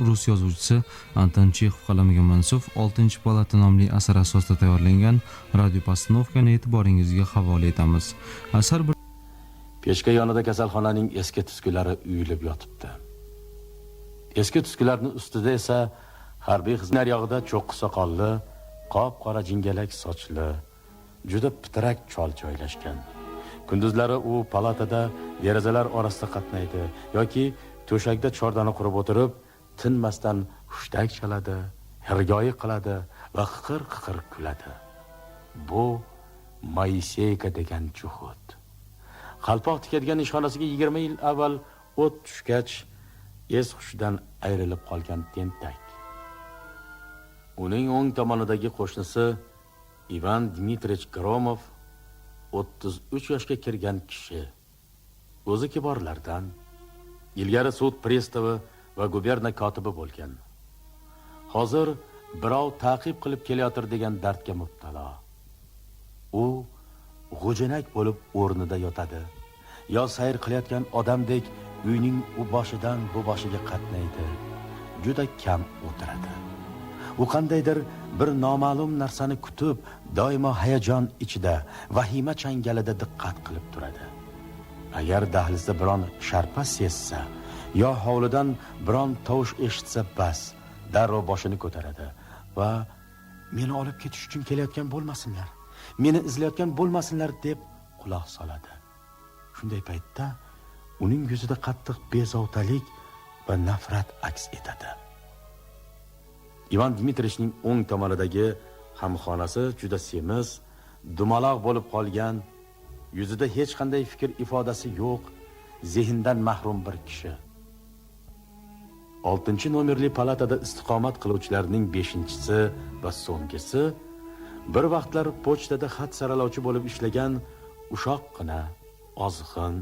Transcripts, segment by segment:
Rus yozuvchisi Anton Chexov qalamiga mansub 6 palata nomli asar asosida tayyorlangan radio postanovkani e'tiboringizga havola etamiz. Asar Pechka yonida kasalxonaning eski tuskulari uyilib yotibdi. Eski tuskularning ustida esa harbiy xizmat naryog'ida cho'qqi soqolli, qop-qora jingalak sochli, juda pitrak chol joylashgan. Kunduzlari u palatada derazalar orasida qatnaydi yoki to'shakda chordana qurib o'tirib, tinmasdan hushtak chaladi, hirgoyi qiladi va qiqir-qiqir kuladi. Bu Moiseyka degan juhud. Qalpoq tikadigan ishxonasiga 20 yil avval o't tushgach, es hushidan ayrilib qolgan tentak. Uning o'ng tomonidagi qo'shnisi Ivan Dmitrich Gromov 33 yoshga kirgan kishi. O'zi kiborlardan. Ilgari sud pristavi va guberna kotibi bo'lgan. Hozir birov ta'qib qilib kelayotir degan dardga mubtalo. U g'ujanak bo'lib o'rnida yotadi. Yo sayr qilayotgan odamdek uyning u boshidan bu boshiga qatnaydi. Juda kam o'tiradi. U qandaydir bir noma'lum narsani kutib, doimo hayajon ichida, vahima changalida diqqat qilib turadi. Agar dahlizda biron sharpa sezsa, yo hovlidan biron tovush eshitsa bas, darrov boshini ko'taradi va meni olib ketish uchun kelayotgan bo'lmasinlar, meni izlayotgan bo'lmasinlar deb quloq soladi. Shunday paytda uning yuzida qattiq bezovtalik va nafrat aks etadi. Ivan Dmitrichning o'ng tomonidagi hamxonasi juda semiz, dumaloq bo'lib qolgan, yuzida hech qanday fikr ifodasi yo'q, zehndan mahrum bir kishi. 6-nomerli palatada istiqomat qiluvchilarning 5-chisi va so'nggisi bir vaqtlar pochtada xat saralovchi bo'lib ishlagan ushoqqina, ozg'in,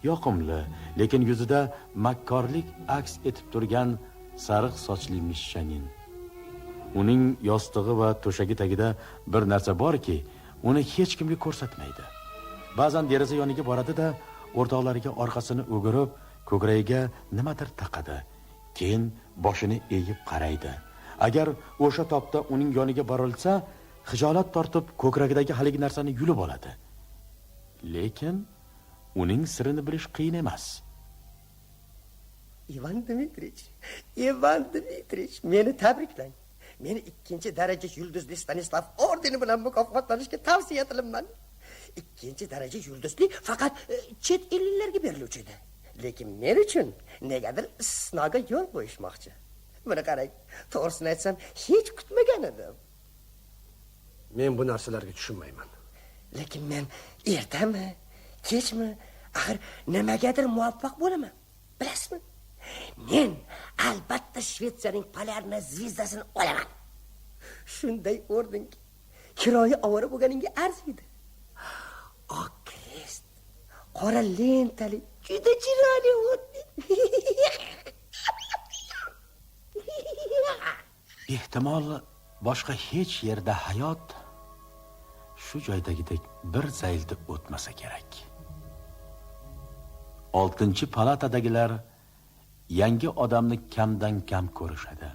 yoqimli, lekin yuzida makkorlik aks etib turgan sariq sochli mishshanin. Uning yostig'i va to'shagi tagida bir narsa borki, uni hech kimga ko'rsatmaydi. Ba'zan deraza yoniga boradi-da, o'rtoqlariga orqasini o'girib, ko'kragiga nimadir taqadi. Keyin boshini egib qaraydi. Agar o'sha topda uning yoniga borilsa, xijolat tortib ko'kragidagi haligi narsani yulib oladi. Lekin uning sirini bilish qiyin emas. Ivan Dmitrich, Ivan Dmitrich, meni tabriklang. Meni 2-daraja yulduzli Stanislav ordeni bilan mukofotlanishga tavsiya qilinman. 2-daraja yulduzli faqat chet elliklarga beriluvchi edi. Lekin men uchun negadir istisnoga yo'l qo'yishmoqchi. Buni qarang, to'g'risini aytsam, hech kutmagan edim. Men bu narsalarga tushunmayman. Lekin men ertami, kechmi, axir nimagadir muvaffaq bo'laman. Bilasizmi? Men albatta Shvetsiyaning polyarna zvezdasini olaman. Shunday ordenki, kiroya ovora bo'lganingga arziydi. Oq krest, qora lentali, juda chiroyli orden. Ehtimol boshqa hech yerda hayot shu joydagidek bir zaylda o'tmasa kerak. 6-palatadagilar yangi odamni kamdan kam ko'rishadi.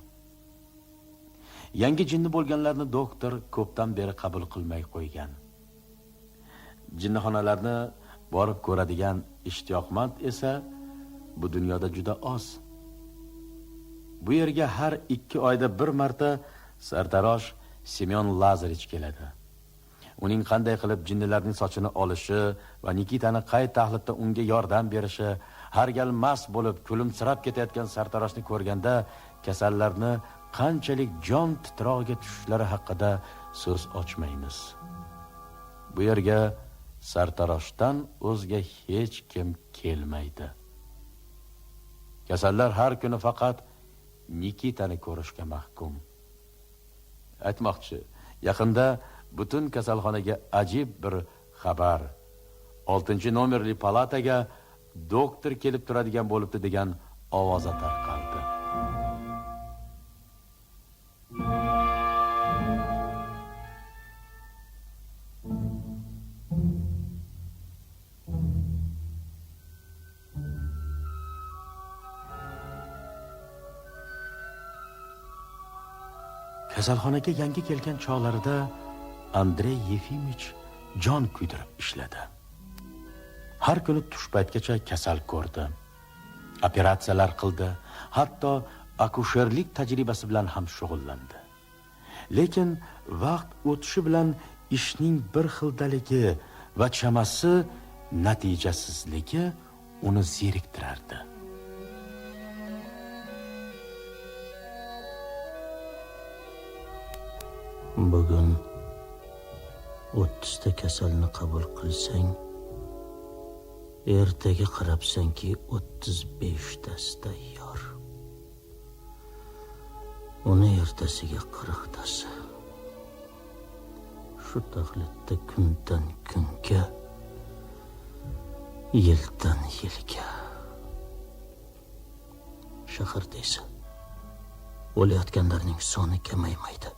Yangi jinni bo'lganlarni doktor ko'pdan beri qabul qilmay qo'ygan. Jinnixonalarni borib ko'radigan ishtiyoqmand esa bu dunyoda juda oz. Bu yerga har 2 oyda bir marta sartarosh Semyon Lazarich keladi. Uning qanday qilib jinnilarning sochini olishi va Nikitani qay tahlitda unga yordam berishi, har gal mast bo'lib kulimsirab ketayotgan sartaroshni ko'rganda kasallarni qanchalik jon titrog'iga tushishlari haqida so'z ochmaymiz. Bu yerga sartaroshdan o'zga hech kim kelmaydi. Kasallar har kuni faqat Nikitani ko'rishga mahkum. Aytmoqchi, yaqinda butun kasalxonaga ajib bir xabar. 6-nomerli palataga doktor kelib turadigan bo'libdi degan ovoza tarqaldi. Kasalxonaga yangi kelgan chog'larida Andrey Yefimich jon kuydirib ishladi. Har kuni tush paytgacha kasal ko'rdi. Operatsiyalar qildi, hatto akusherlik tajribasi bilan ham shug'ullandi. Lekin vaqt o'tishi bilan ishning bir xildaligi va chamasi natijasizligi uni zeriktirardi. Bugun 30 ta kasalni qabul qilsang, ertaga qarabsanki 35 tasi tayyor. Uni ertasiga 40 tasi. Shu taxlatda kundan kunga, yildan yilga. Shaharda esa o'layotganlarning soni kamaymaydi.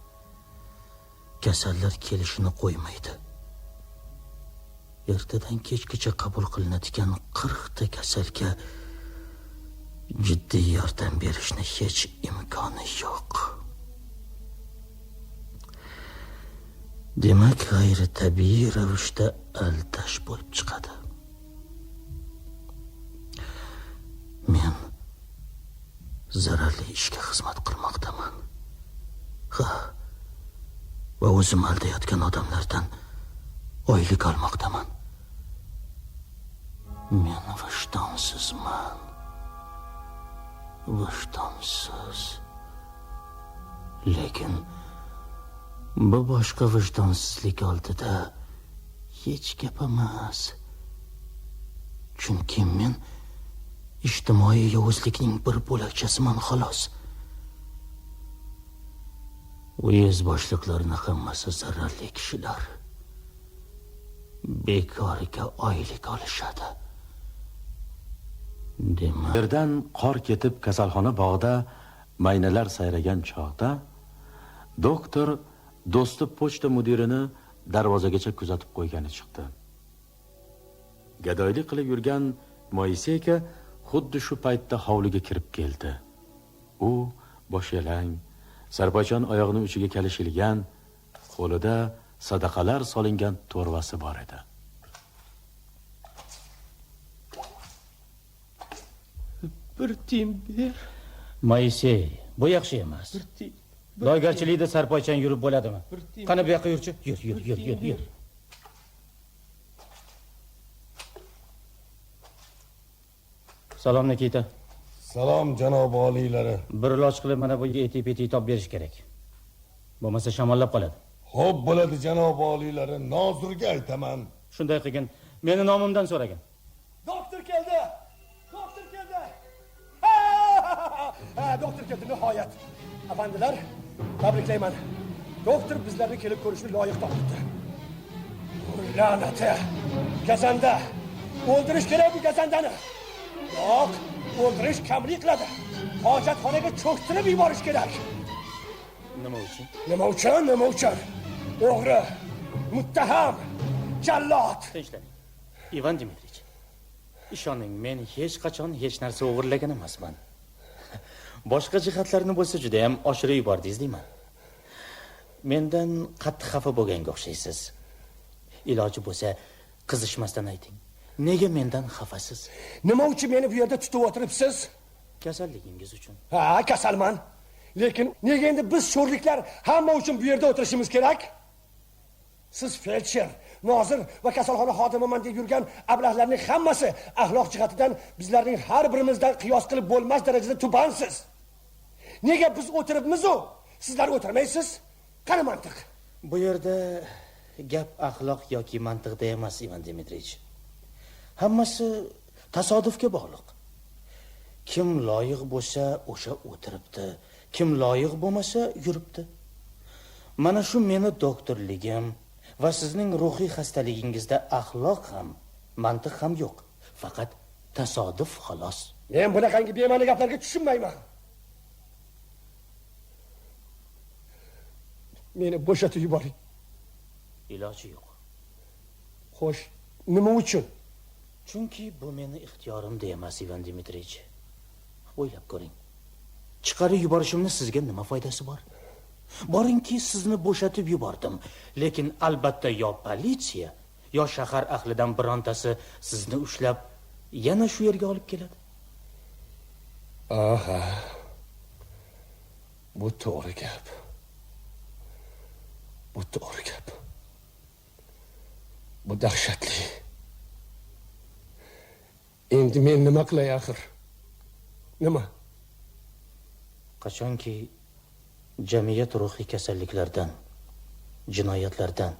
Kasallar kelishini qo'ymaydi. Ertadan kechgacha qabul qilinadigan 40 ta kasalga jiddiy yordam berishni hech imkoni yo'q. Demak, g'ayritabiiy ravishda aldash bo'lib chiqadi. Men zararli ishga xizmat qilmoqdaman. Ha, va o'zim aldayotgan odamlardan oylik olmoqdaman. Men vijdonsizman. Vijdonsiz. Lekin bu boshqa vijdonsizlik oldida hech gap emas. Chunki men ijtimoiy yovuzlikning bir bo'lakchasiman xolos. Uyez boshliqlarini hammasi zararli kishilar. Bekorga oylik olishadi. Demak, yerdan qor ketib kasalxona bog'ida maynalar sayragan chog'da doktor do'sti pochta mudirini darvozagacha kuzatib qo'ygani chiqdi. Gadoylik qilib yurgan Moiseyka xuddi shu paytda hovliga kirib keldi. U boshyalang, sarpoychan oyog'ining uchiga kalishilgan, qo'lida sadaqalar solingan to'rvasi bor edi. Bir tiyin ber. Moisey, bu yaxshi emas. Bir tiyin. Loygarchilikda sarpoychan yurib bo'ladimi? Qani bu yoqqa yurchi. Yur, yur, yur, yur, yur. Salom Nikita. Salom janob oliylari. Bir iloj qilib mana bu eti-peti top berish kerak. Bo'lmasa shamollab qoladi. Xo'p bo'ladi janob oliylari, nozirga aytaman. Shunday qilgin. Meni nomimdan so'ragin. Doktor keldi. Doktor keldi. Ha, doktor keldi nihoyat. Afandilar, tabriklayman. Doktor bizlarni kelib ko'rishni loyiq topdi. La'nati! Gazanda! O'ldirish kerak bu gazandani. Yo'q, o'ldirish kamlik qiladi. Hojatxonaga cho'ktirib yuborish kerak. Nima uchun? Nima uchun? Nima uchun? O'g'ri, muttaham, jallod. Tinchlaning. Ivan Dmitrich, ishoning, men hech qachon hech narsa o'g'irlagan emasman. Boshqa jihatlarni bo'lsa juda ham oshirib yubordingiz deyman. Mendan qattiq xafa bo'lganga o'xshaysiz. Iloji bo'lsa qizishmasdan ayting. Nega mendan xafasiz? Nima uchun meni bu yerda tutib o'tiribsiz? Kasalligingiz uchun. Ha, kasalman. Lekin nega endi biz sho'rliklar hamma uchun bu yerda o'tirishimiz kerak? Siz feldsher, nozir va kasalxona xodimiman deb yurgan ablahlarning hammasi axloq jihatidan bizlarning har birimizdan qiyos qilib bo'lmas darajada tubansiz. Nega biz o'tiribmiz-u, sizlar o'tirmaysiz? Qani mantiq? Bu yerda gap axloq yoki mantiqda emas, Ivan Dmitrich. Hammasi tasodifga bog'liq. Kim loyiq bo'lsa o'sha o'tiribdi, kim loyiq bo'lmasa yuribdi. Mana shu meni doktorligim va sizning ruhiy xastaligingizda axloq ham, mantiq ham yo'q. Faqat tasodif xolos. Men bunaqangi bema'ni gaplarga tushunmayman. Meni bo'shatib yuboring. Iloji yo'q. Xo'sh, nima uchun? Chunki bu meni ixtiyorimda emas, Ivan Dmitrich. O'ylab ko'ring. Chiqarib yuborishimni sizga nima foydasi bor? Boringki, sizni bo'shatib yubordim, lekin albatta yo politsiya, yo shahar ahlidan birontasi sizni ushlab yana shu yerga olib keladi. Aha. Bu to'g'ri gap. Bu to'g'ri gap. Bu dahshatli. Endi men nima qilay axir? Nima? Qachonki jamiyat ruhiy kasalliklardan, jinoyatlardan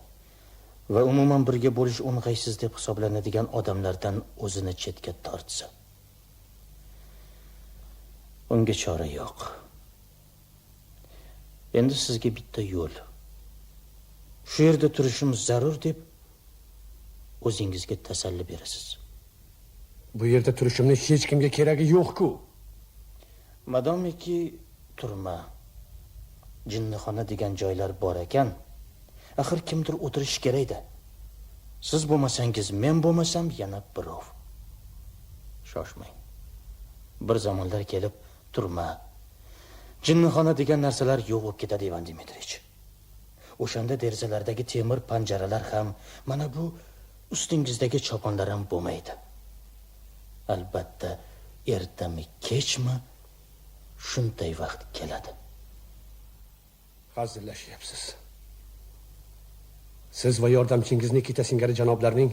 va umuman birga bo'lish o'ng'aysiz deb hisoblanadigan odamlardan o'zini chetga tortsa, unga chora yo'q. Endi sizga bitta yo'l. Shu yerda turishim zarur deb o'zingizga tasalli berasiz. Bu yerda turishimni hech kimga keragi yo'q-ku. Madomiki turma, jinnixona degan joylar bor ekan, axir kimdir o'tirishi kerak-da. Siz bo'lmasangiz, men bo'lmasam yana birov. Shoshmang. Bir zamonlar kelib turma, jinnixona degan narsalar yo'q bo'lib ketadi, Ivan Dmitrich. O'shanda derazalardagi temir panjaralar ham, mana bu ustingizdagi choponlar ham bo'lmaydi. Albatta, ertami kechmi shunday vaqt keladi. Hazillashyapsiz. Siz va yordamchingiz Nikita singari janoblarning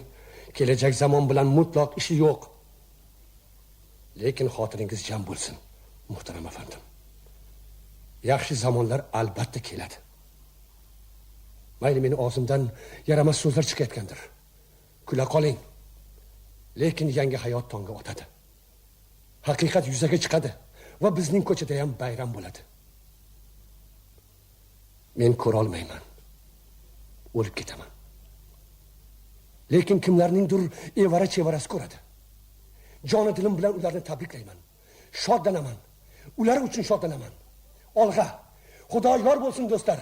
kelajak zamon bilan mutlaq ishi yo'q. Lekin xotiringiz jam bo'lsin, muhtaram afandim. Yaxshi zamonlar albatta keladi. Mayli, meni og'zimdan yaramas so'zlar chiqayotgandir. Kula qoling. Lekin yangi hayot tongga otadi. Haqiqat yuzaga chiqadi va bizning ko'chada ham bayram bo'ladi. Men ko'ra olmayman. O'lib ketaman. Lekin kimlarningdir evara chevarasi ko'radi. Joni dilim bilan ularni tabriklayman. Shodlanaman. Ular uchun shodlanaman. Olg'a, Xudo yor bo'lsin do'stlar.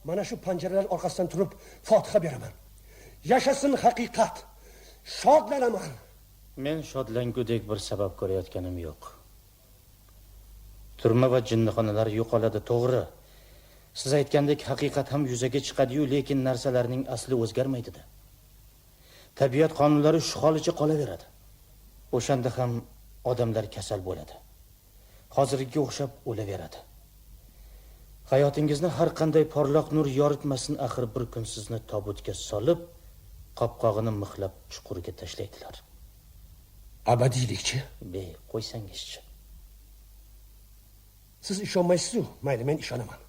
Mana shu panjaralar orqasidan turib fotiha beraman. Yashasin haqiqat. Shodlanaman. Men shodlangudek bir sabab ko'rayotganim yo'q. Turma va jinnixonalar yo'qoladi, to'g'ri. Siz aytgandek haqiqat ham yuzaga chiqadi-yu, lekin narsalarning asli o'zgarmaydi-da. Tabiat qonunlari shu holicha qolaveradi. O'shanda ham odamlar kasal bo'ladi. Hozirgiga o'xshab o'laveradi. Hayotingizni har qanday porloq nur yoritmasin, axir bir kun sizni tobutga solib, qopqog'ini mixlab chuqurga tashlaydilar. Abadiylikchi? Be, qo'ysangizchi. Siz ishonmaysiz-ku, mayli, men ishonaman.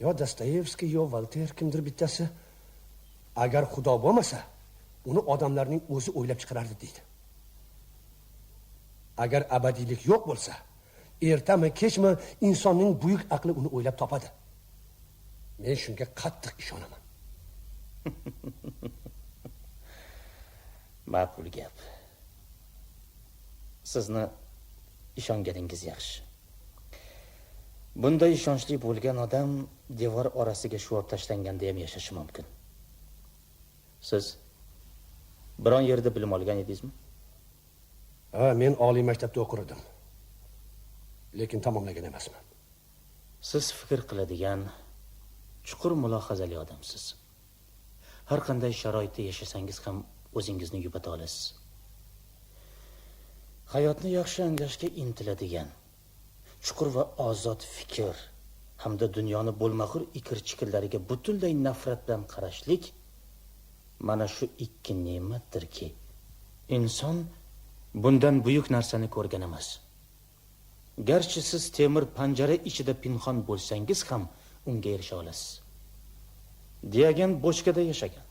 Yo Dostoyevskiy, yo Volter, kimdir bittasi agar Xudo bo'lmasa, uni odamlarning o'zi o'ylab chiqarardi deydi. Agar abadiylik yo'q bo'lsa, ertami kechmi insonning buyuk aqli uni o'ylab topadi. Men shunga qattiq ishonaman. Ma'qul gap. Sizni ishonganingiz yaxshi. Bunday ishonchli bo'lgan odam devor orasiga shuvab tashlanganda ham yashashi mumkin. Siz biron yerda bilim olgan edingizmi? Ha, men oliy maktabda o'qirdim. Lekin tamomlagan emasman. Siz fikr qiladigan, chuqur mulohazali odamsiz. Har qanday sharoitda yashasangiz ham o'zingizni yupata olasiz. Hayotni yaxshi anglashga intiladigan, chuqur va ozod fikr hamda dunyoni bo'lmag'ur ikir-chikirlariga butunlay nafrat bilan qarashlik mana shu ikki ne'matdirki, inson bundan buyuk narsani ko'rgan emas. Garchi siz temir panjara ichida pinhon bo'lsangiz ham unga erisha olasiz. Diogen bochkada yashagan.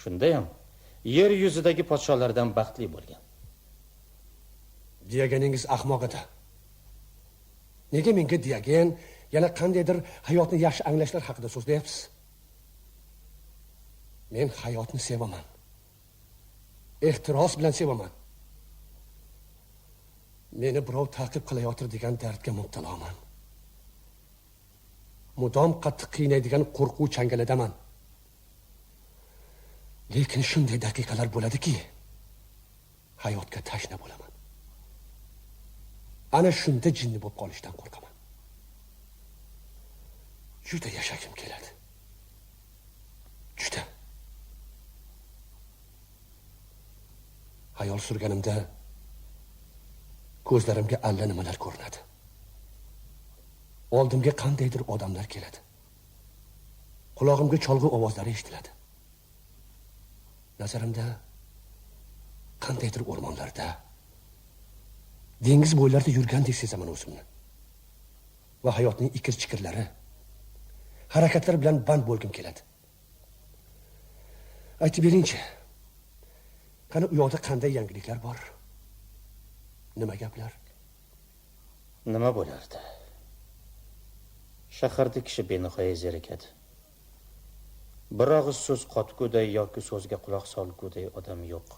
Shunda ham yer yuzidagi podsholardan baxtli bo'lgan. Diogeningiz ahmoq edi. Nega menga Diogen yana qandaydir hayotni yaxshi anglashlar haqida so'zlayapsiz? Men hayotni sevaman. Ehtiros bilan sevaman. Meni birov ta'qib qilayotir degan dardga mubtaloman. Mudom qattiq qiynaydigan qo'rquv changalidaman. Lekin shunday daqiqalar bo'ladiki, hayotga tashna bo'laman. Ana shunda jinni bo'lib qolishdan qo'rqaman. Juda yashagim keladi. Juda. Xayol surganimda ko'zlarimga alla nimalar ko'rinadi. Oldimga qandaydir odamlar keladi. Qulog'imga cholg'u ovozlari eshitiladi. Nazarimda qandaydir o'rmonlarda, dengiz bo'ylarida yurgandek sezaman o'zimni. Va hayotning ikir-chikirlari, harakatlar bilan band bo'lgim keladi. Aytib beringchi, qani u yoqda qanday yangiliklar bor? Nima gaplar? Nima bo'lardi? Shaharda kishi benihoya zerikadi. Bir og'iz so'z qotguday yoki so'zga quloq solguday odam yo'q.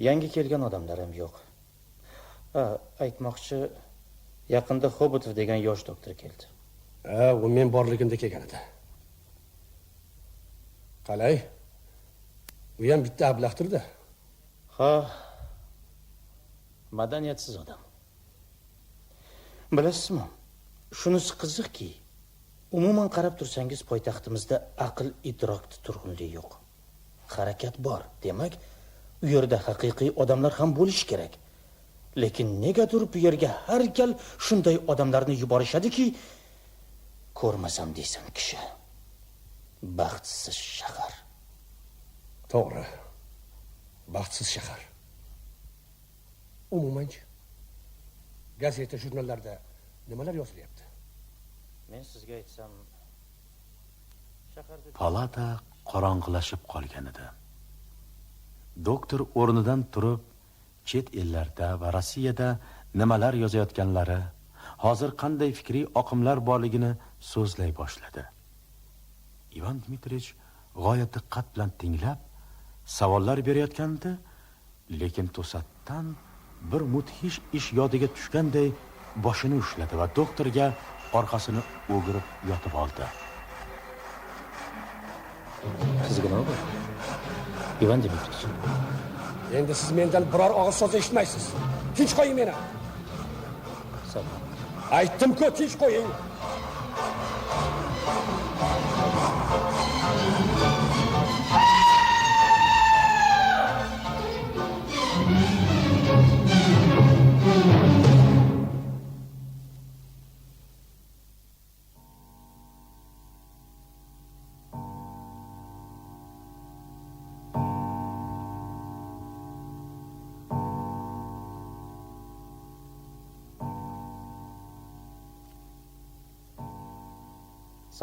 Yangi kelgan odamlar ham yo'q. Aytmoqchi, yaqinda Xobotov degan yosh doktor keldi. Ha, u men borligimda kelgan edi. Qalay? U ham bitta ablahdir-da. Ha, madaniyatsiz odam. Bilasizmi, shunisi qiziqki, umuman qarab tursangiz poytaxtimizda aql idrokda turg'unlik yo'q. Harakat bor, demak, u yerda haqiqiy odamlar ham bo'lishi kerak. Lekin negadir bu yerga har gal shunday odamlarni yuborishadiki, ko'rmasam deysan kishi. Baxtsiz shahar. To'g'ri. Baxtsiz shahar. Umuman gazeta, jurnallarda nimalar yozilyapti? Men sizga aytsam, shaharda palata qorong'ilashib qolgan edi. Doktor o'rnidan turib, chet ellarda va Rossiyada nimalar yozayotganlari, hozir qanday fikriy oqimlar borligini so'zlay boshladi. Ivan Dmitrich g'oyat diqqat bilan tinglab, savollar berayotgandi, lekin to'satdan bir mudhish ish yodiga tushganday boshini ushladi va doktorga orqasini o'girib yotib oldi. Sizga nima bo'ldi? Ivan Dmitrich. Endi siz mendan biror og'iz so'z eshitmaysiz. Tinch qo'ying meni. Salom. Aytdim-ku, tinch qo'ying.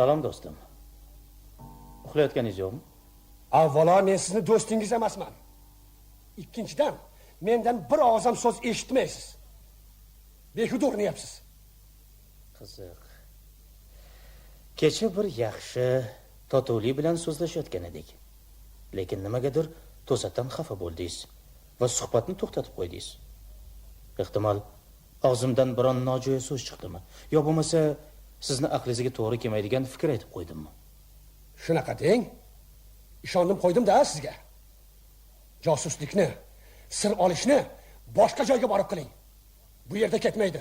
Salom do'stim. Uxlayotganingiz yo'qmi? Avvalo men sizni do'stingiz emasman. Ikkinchidan, mendan bir og'iz ham so'z eshitmaysiz. Behuda urinyapsiz. Qiziq. Kecha bir yaxshi totuvlik bilan so'zlashayotgan edik. Lekin nimagadir to'satdan xafa bo'ldingiz va suhbatni to'xtatib qo'ydingiz. Ehtimol og'zimdan biron nojo'ya so'z chiqdimi? Yo bo'lmasa sizni aqlingizga to'g'ri kelmaydigan fikr aytib qo'ydimmi? Shunaqa deng. Ishondim qo'ydim-da sizga. Josuslikni, sir olishni boshqa joyga borib qiling. Bu yerda ketmaydi.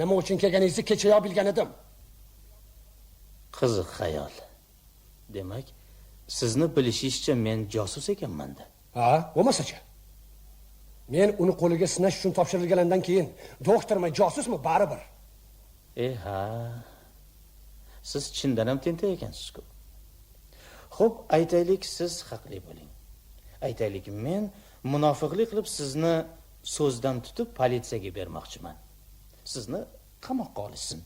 Nima uchun kelganingizni kechayoq bilgan edim. Qiziq xayol. Demak, sizni bilishingizcha men josus ekanman-da. Ha, bo'lmasa-chi. Men uni qo'liga sinash uchun topshirilgandan keyin doktormi, josusmi baribir. Ha. Siz chindan ham tentak ekansiz-ku. Xo'p, aytaylik, siz haqli bo'ling. Aytaylik, men munofiqlik qilib sizni so'zdan tutib politsiyaga bermoqchiman. Sizni qamoqqa olishsin.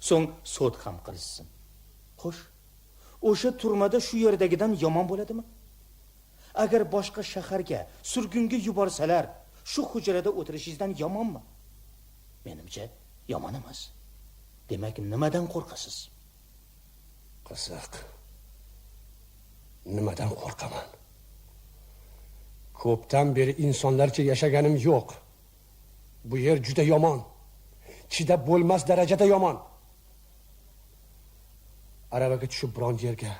So'ng sud ham qilishsin. Xo'sh, o'sha turmada shu yerdagidan yomon bo'ladimi? Agar boshqa shaharga surgunga yuborsalar, shu hujrada o'tirishingizdan yomonmi? Menimcha, yomon emas. Demak, nimadan qo'rqasiz? Qiziq. Nimadan qo'rqaman? Ko'pdan beri insonlarcha yashaganim yo'q. Bu yer juda yomon. Chidab bo'lmas darajada yomon. Aravaga tushib biron yerga,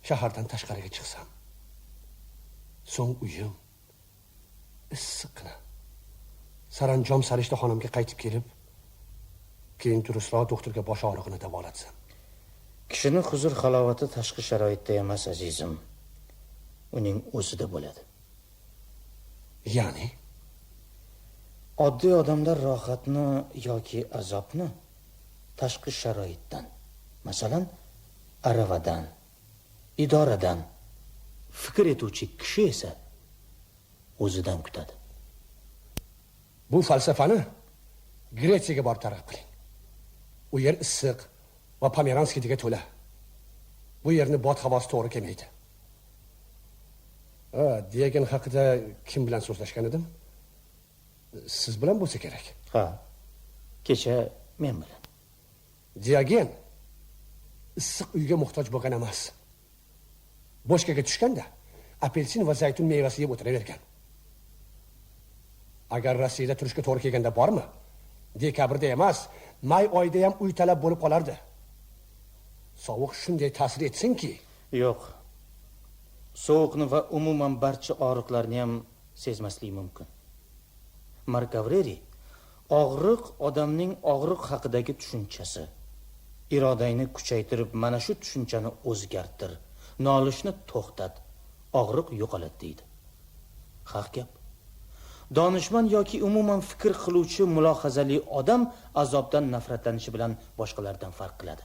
shahardan tashqariga chiqsam, so'ng uyim issiqqina saranjom sarishta xonamga qaytib kelib, Keyin durustroq doktorga bosh og'rig'ini davolatsam. Kishini huzur halovati tashqi sharoitda emas, azizim. Uning o'zida bo'ladi. Ya'ni oddiy odamlar rohatni yoki azobni tashqi sharoitdan, masalan, aravadan, idoradan fikr etuvchi kishi esa o'zidan kutadi. Bu falsafani Gretsiyaga borib targ'ib qiling. U yer issiq va pomerans hidiga to'la. Bu yerni bot havosi to'g'ri kelmaydi. Ha, Diogen haqida kim bilan so'zlashgan edim? Siz bilan bo'lsa kerak. Ha, kecha men bilan. Diogen issiq uyga muhtoj bo'lgan emas. Bochkaga tushganda apelsin va zaytun mevasi yeb o'tiravergan. Agar Rossiyada turishga to'g'ri kelganda bormi? Dekabrda emas, may oyida ham uy talab bo'lib qolardi. Sovuq shunday ta'sir etsinki. Yo'q. Sovuqni va umuman barcha og'riqlarni ham sezmaslik mumkin. Mark Avreliy og'riq odamning og'riq haqidagi tushunchasi. Irodangni kuchaytirib mana shu tushunchani o'zgartir, nolishni to'xtat, og'riq yo'qoladi deydi. Haq gap. Donishmand yoki umuman fikr qiluvchi mulohazali odam azobdan nafratlanishi bilan boshqalardan farq qiladi.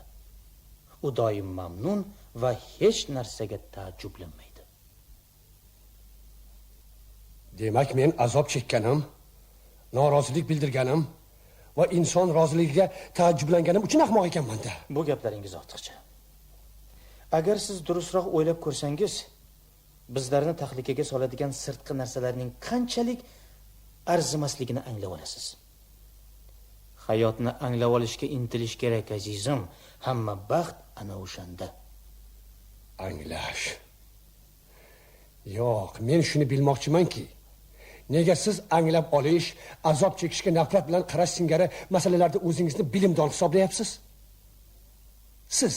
U doim mamnun va hech narsaga taajjublanmaydi. Demak, men azob chekkanim, norozilik bildirganim va inson roziligiga taajjublanganim uchun ahmoq ekanman-da. Bu gaplaringiz ortiqcha. Agar siz durustroq o'ylab ko'rsangiz, bizlarni tahlikaga soladigan sirtqi narsalarning qanchalik arzimasligini anglab olasiz. Hayotni anglab olishga intilish kerak, azizim. Hamma baxt ana o'shanda. Anglash. Yo'q, men shuni bilmoqchimanki, nega siz anglab olish, azob chekishga nafrat bilan qarash singari masalalarda o'zingizni bilimdon hisoblayapsiz? Siz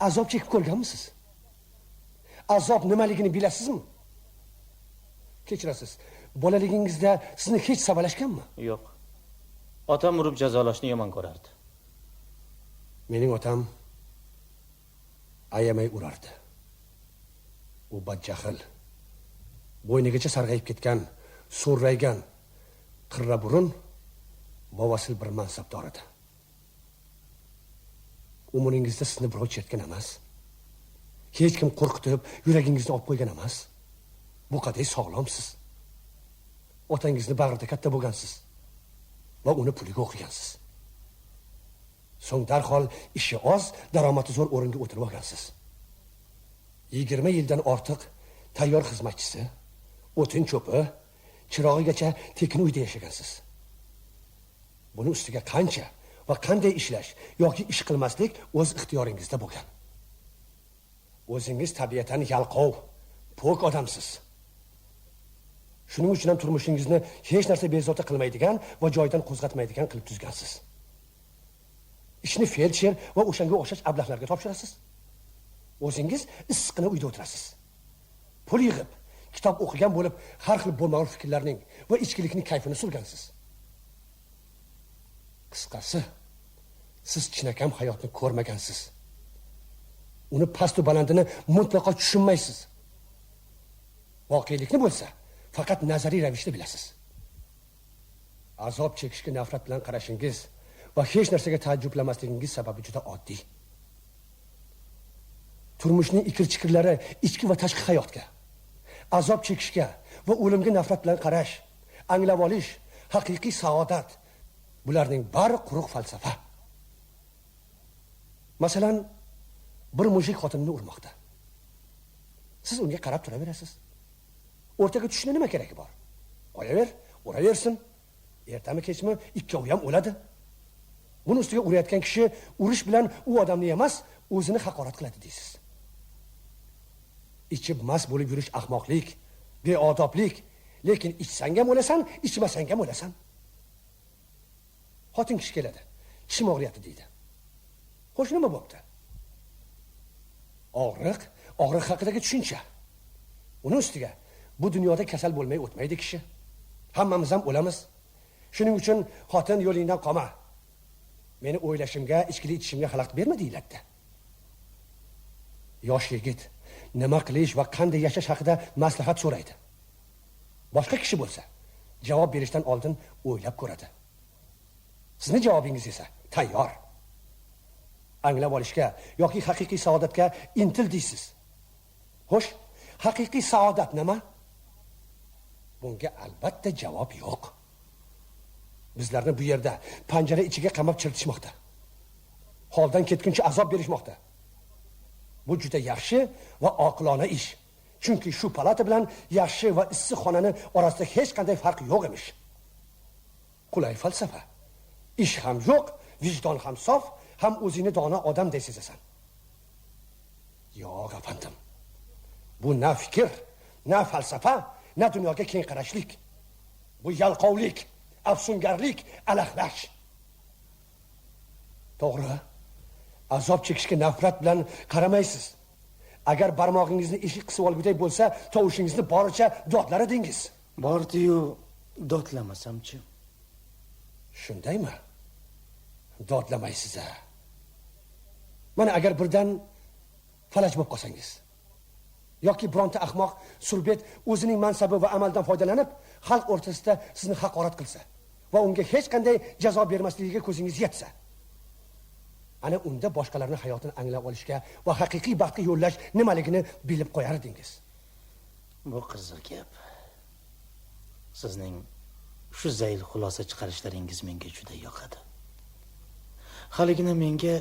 azob chekib ko'rganmisiz? Azob nimaligini bilasizmi? Kechirasiz, bolaligingizda sizni hech savalashganmi? Yo'q. Otam urib jazolashni yomon ko'rardi. Mening otam ayamay urardi. U badjahl, bo'ynigacha sarg'ayib ketgan, so'rraygan, qirra burun, bovasil bir mansabdor edi. Umringizda sizni birov chertgan emas. Hech kim qo'rqitib, yuragingizni olib qo'ygan emas. Bu qadar sog'lomsiz. Otangizni bag'rida katta bo'lgansiz va uni puliga o'qigansiz. So'ng darhol ishi oz, daromadi zo'r o'ringa o'tirib olgansiz. 20 yildan ortiq tayyor xizmatchisi, o'tin cho'pi, chirog'igacha tekin uyda yashagansiz. Buni ustiga qancha va qanday ishlash yoki ish qilmaslik o'z ixtiyoringizda bo'lgan. O'zingiz tabiatan yalqov, po'k odamsiz. Shuning uchun ham turmushingizni hech narsa bezovta qilmaydigan va joyidan qo'zg'atmaydigan qilib tuzgansiz. Ishni feldsher va o'shanga o'xshash ablahlarga topshirasiz. O'zingiz issiqqina uyda o'tirasiz. Pul yig'ib, kitob o'qigan bo'lib, har xil bo'lmag'ur fikrlarning va ichkilikning kayfini surgansiz. Qisqasi, siz chinakam hayotni ko'rmagansiz. Uni pastu balandini mutlaqo tushunmaysiz. Voqelikni bo'lsa, faqat nazariy ravishda bilasiz. Azob chekishga nafrat bilan qarashingiz va hech narsaga taajjublamasligingiz sababi juda oddiy. Turmushning ikir-chikirlari ichki va tashqi hayotga, azob chekishga va o'limga nafrat bilan qarash, anglab olish, haqiqiy saodat, bularning bari quruq falsafa. Masalan, bir mujik xotinini urmoqda. Siz unga qarab turaverasiz. O'rtaga tushishni nima keragi bor? Qo'yaver, uraversin. Ertami kechmi ikkovi ham o'ladi. Buni ustiga urayotgan kishi urish bilan u odamni emas, o'zini haqorat qiladi deysiz. Ichib mast bo'lib yurish ahmoqlik, beodoblik, lekin ichsang ham o'lasan, ichmasang ham o'lasan. Xotin kishi keladi, tishim og'riyapti deydi. Xo'sh, nima bo'pti? Og'riq, og'riq haqidagi tushuncha. Uni ustiga bu dunyoda kasal bo'lmay o'tmaydi kishi. Hammamiz ham o'lamiz. Shuning uchun xotin yo'lingdan qolma. Meni o'ylashimga, ichkilik ichishimga xalaqit berma deyiladi. Yosh yigit nima qilish va qanday yashash haqida maslahat so'raydi. Boshqa kishi bo'lsa, javob berishdan oldin o'ylab ko'radi. Sizni javobingiz esa tayyor. Anglab olishga yoki haqiqiy saodatga intil deysiz. Xo'sh, haqiqiy saodat nima? Bunga albatta javob yo'q. Bizlarni bu yerda panjara ichiga qamab chiritishmoqda. Holdan ketguncha azob berishmoqda. Bu juda yaxshi va oqilona ish. Chunki shu palata bilan yaxshi va issiq xonani orasida hech qanday farq yo'q emish. Qulay falsafa. Ish ham yo'q, vijdon ham sof, ham o'zingni dono odamday sezasan. Yo'q, afandim. Bu na fikr, na falsafa, na dunyoga keng qarashlik. Bu yalqovlik, afsungarlik, alahlash. To'g'ri. Azob chekishga nafrat bilan qaramaysiz. Agar barmog'ingizni eshik qisib olguday bo'lsa, tovushingizni boricha dodlar edingiz. Bordi-yu dodlamasamchi? Shundaymi? Dodlamaysiz-a. Mana agar birdan falaj bo'lib qolsangiz yoki bironta ahmoq surbet o'zining mansabi va amaldan foydalanib xalq o'rtasida sizni haqorat qilsa va unga hech qanday jazo bermasligiga ko'zingiz yetsa, ana unda boshqalarning hayotini anglab olishga va haqiqiy baxtga yo'llash nimaligini bilib qo'yar edingiz. Bu qiziq gap. Sizning shu zayl xulosa chiqarishlaringiz menga juda yoqadi. Haligina menga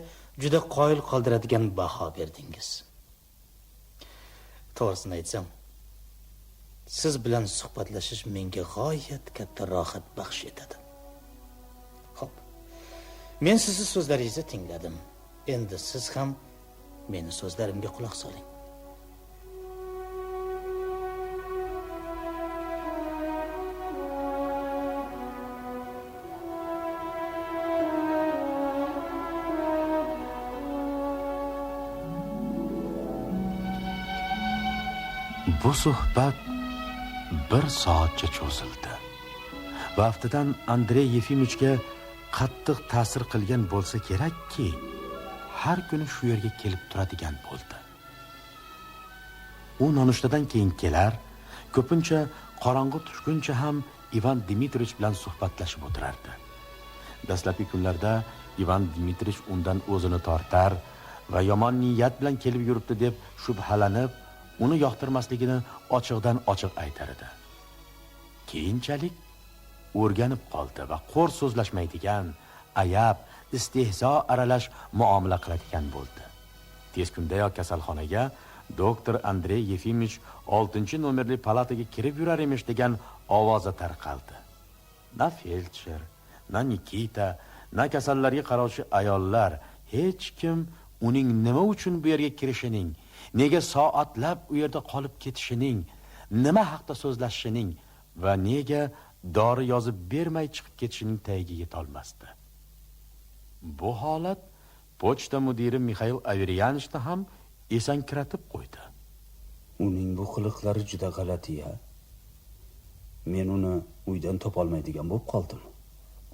juda qoyil qoldiradigan baho berdingiz. To'g'risini aytsam, siz bilan suhbatlashish menga g'oyat katta rohat baxsh etadi. Xo'p. Men sizni so'zlaringizni tingladim. Endi siz ham meni so'zlarimga quloq soling. Bu suhbat bir soatcha cho'zildi. Vaftidan Andrey Yefimovichga qattiq ta'sir qilgan bo'lsa kerakki, har kuni shu yerga kelib turadigan bo'ldi. U nonushtadan keyin kelar, ko'pincha qorong'i tushguncha ham Ivan Dmitrich bilan suhbatlashib o'tirardi. Dastlabki kunlarda Ivan Dmitrich undan o'zini tortar va yomon niyat bilan kelib yuribdi deb shubhalanib, uni yoqtirmasligini ochiqdan ochiq aytar edi. Keyinchalik o'rganib qoldi va qo'r so'zlashmaydigan, ayab, istehzo aralash muomala qiladigan bo'ldi. Tez kundayoq kasalxonaga doktor Andrey Yefimovich 6-nomerli palataga kirib yurar emish degan ovoza tarqaldi. Na feldsher, na Nikita, na kasallarga qarovchi ayollar, hech kim uning nima uchun bu yerga kirishining, nega soatlab u yerda qolib ketishining, nima haqda so'zlashishining va nega dori yozib bermay chiqib ketishining tagiga yeta olmasdi. Bu holat pochta mudiri Mixail Averyanovichni ham esankiratib qo'ydi. Uning bu qiliqlari juda g'alati-ya. Men uni uydan topolmaydigan bo'lib qoldim.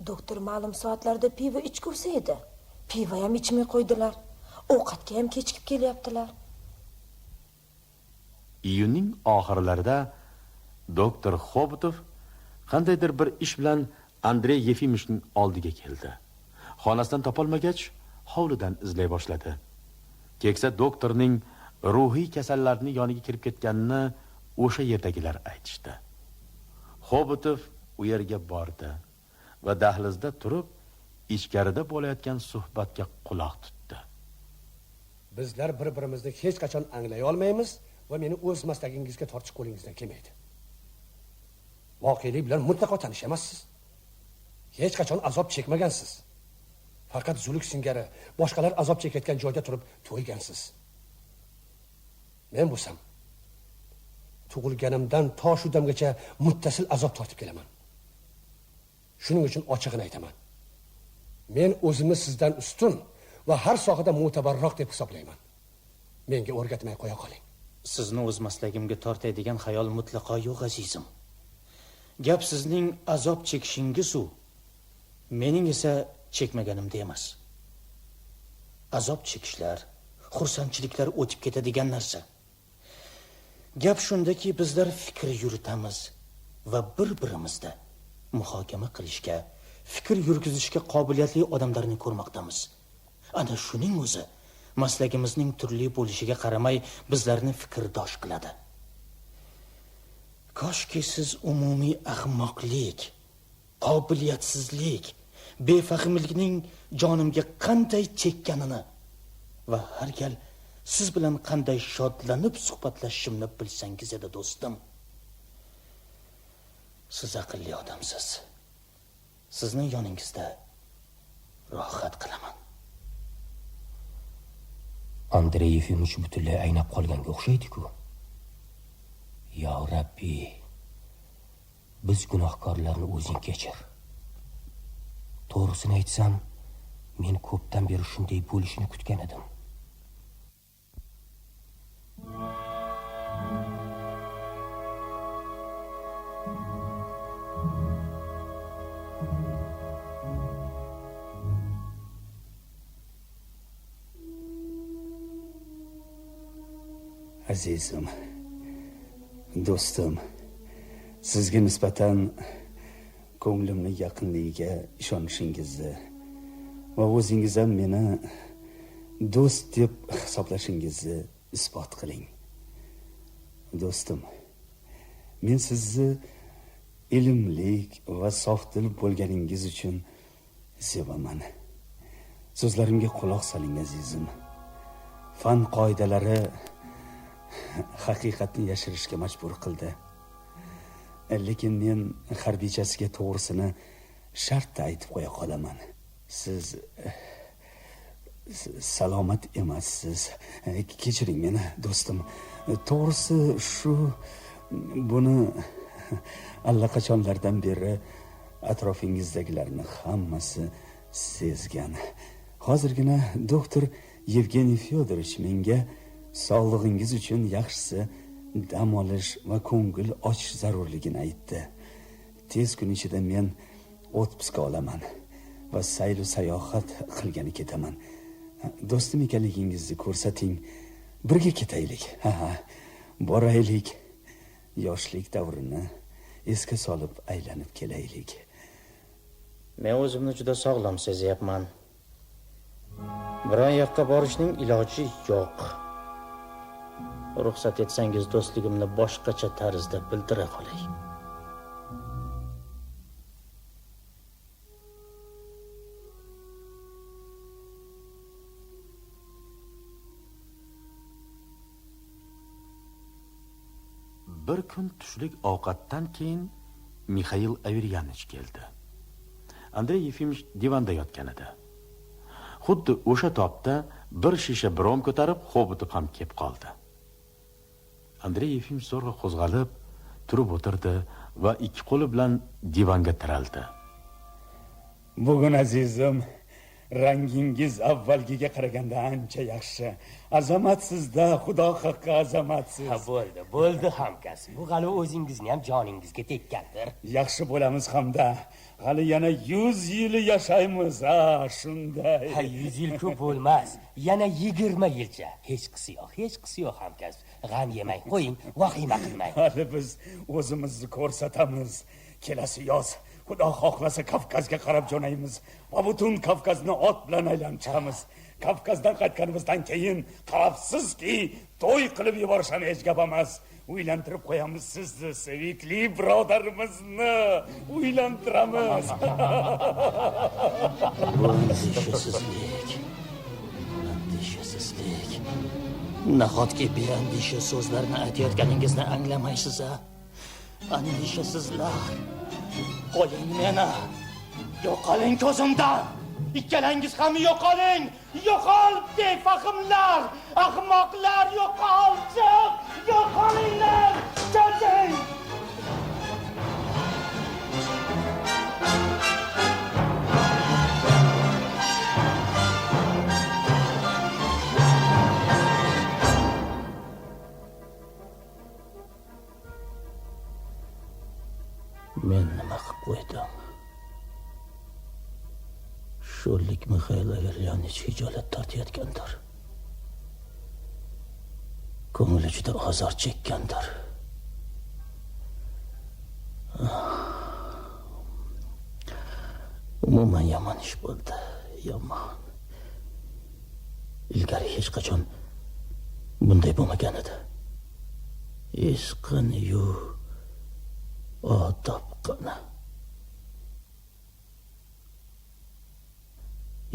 Doktor ma'lum soatlarda pivo ichgusi edi. Pivo ham ichmay qo'ydilar. Ovqatga ham kechikib kelyaptilar. Iyunning oxirlarida doktor Xobotov qandaydir bir ish bilan Andrey Yefimovichning oldiga keldi. Xonasidan topolmagach, hovlidan izlay boshladi. Keksa doktorning ruhiy kasallarning yoniga kirib ketganini o'sha yerdagilar aytishdi. Xobotov u yerga bordi va dahlizda turib ichkarida bo'layotgan suhbatga quloq tutdi. Bizlar bir-birimizni hech qachon anglay olmaymiz va meni o'z maslagingizga tortish qo'lingizdan kelmaydi. Voqelik bilan mutlaqo tanish emassiz. Hech qachon azob chekmagansiz. Faqat zuluk singari boshqalar azob chekayotgan joyda turib to'ygansiz. Men bo'lsam tug'ilganimdan to shu damgacha muttasil azob tortib kelaman. Shuning uchun ochig'ini aytaman. Men o'zimni sizdan ustun va har sohada mo'tabarroq deb hisoblayman. Menga o'rgatmay qo'ya qoling. Sizni o'z maslagimga tortaydigan xayol mutlaqo yo'q, azizim. Gap sizning azob chekishingiz u, mening esa chekmaganimda emas. Azob chekishlar, xursandchiliklar o'tib ketadigan narsa. Gap shundaki, bizlar fikr yuritamiz va bir-birimizda muhokama qilishga, fikr yurgizishga qobiliyatli odamlarni ko'rmoqdamiz. Ana shuning o'zi maslagimizning turli bo'lishiga qaramay bizlarni fikrdosh qiladi. Koshki siz umumiy ahmoqlik, qobiliyatsizlik, befahmlikning jonimga qanday chekkanini va har gal siz bilan qanday shodlanib suhbatlashishimni bilsangiz edi, do'stim. Siz aqlli odamsiz. Sizni yoningizda rohat qilaman. Andrey Yefimovich butunlay aynab qolganga o'xshaydi-ku. Yo Rabbi, biz gunohkorlarni o'zing kechir. To'g'risini aytsam, men ko'pdan beri shunday bo'lishini kutgan edim. Azizim, do'stim, sizga nisbatan ko'nglimni yaqinligiga ishonishingizni va o'zingiz ham meni do'st deb hisoblashingizni isbot qiling. Do'stim, men sizni ilmlik va sofdil bo'lganingiz uchun sevaman. So'zlarimga quloq soling, azizim. Fan qoidalari haqiqatni yashirishga majbur qildi. Lekin men harbiychasiga to'g'risini shartta aytib qo'ya qolaman. Siz salomat emassiz. Kechiring meni, do'stim. To'g'risi shu, buni allaqachonlardan beri atrofingizdagilarni hammasi sezgan. Hozirgina doktor Yevgeniy Fyodorovich menga sog'lig'ingiz uchun yaxshisi dam olish va ko'ngil ochish zarurligini aytdi. Tez kun ichida men otpuska olaman va sayl sayohat qilgani ketaman. Do'stim ekanligingizni ko'rsating, birga ketaylik. Ha, boraylik. Yoshlik davrini esga solib aylanib kelaylik. Men o'zimni juda sog'lom sezyapman. Biron yoqqa borishning iloji yo'q. Ruxsat etsangiz do'stligimni boshqacha tarzda bildira qolay. Bir kun tushlik ovqatdan keyin Mixail Averyanovich keldi. Andrey Yefimovich divanda yotgan edi. Xuddi o'sha topda bir shisha brom ko'tarib Xobotov ham kelib qoldi. Andrey Yefimovich zo'rg'a qo'zg'alib, turib o'tirdi va ikki qo'li bilan divanga tiraldi. Bugun azizim, rangingiz avvalgiga qaraganda ancha yaxshi. Azamatsizda, Xudo haqqi azamatsiz. Ha, bo'ldi, bo'ldi hamkasb. Bu g'alva o'zingizni ham joningizga tekkandir. Yaxshi bo'lamiz hamda. Hali yana 100 yil yashaymiz, ha, shunday. Ha, 100 yil ko'p bo'lmas. Yana 20 yilcha. Hech qisi yo'q, hech qisi yo'q hamkasb. G'am yemang, qo'ying, vahima qilmang. Hali biz o'zimizni ko'rsatamiz. Kelasi yoz Xudo xohlasa Kavkazga qarab jo'naymiz va butun Kavkazni ot bilan aylanib chiqamiz. Kavkazdan qaytganimizdan keyin qarabsizki, to'y qilib yuborish ham hech gap emas. Uylantirib qo'yamiz sizni, sevikli birodarimizni uylantiramiz. Bu andishasizlik, andishasizlik. Nahotki beandisha so'zlarni aytayotganingizni anglamaysiz-a? Andishasizlar. Qo'ying meni. Yo'qoling ko'zimdan. Ikkalangiz ham yo'qoling. Yo'qol befahmlar, ahmoqlar, yo'qol, chiq, yo'qolinglar. Chiqing. Men nima qilib qo'ydim? Shu Sho'rlik Mixail Averyanich hijolat tortayotgandir. Ko'ngli juda ozor chekkandir. Umuman yomon ish bo'ldi, yomon. Ilgari hech qachon bunday bo'lmagan edi. Es qani-yu, odob qani.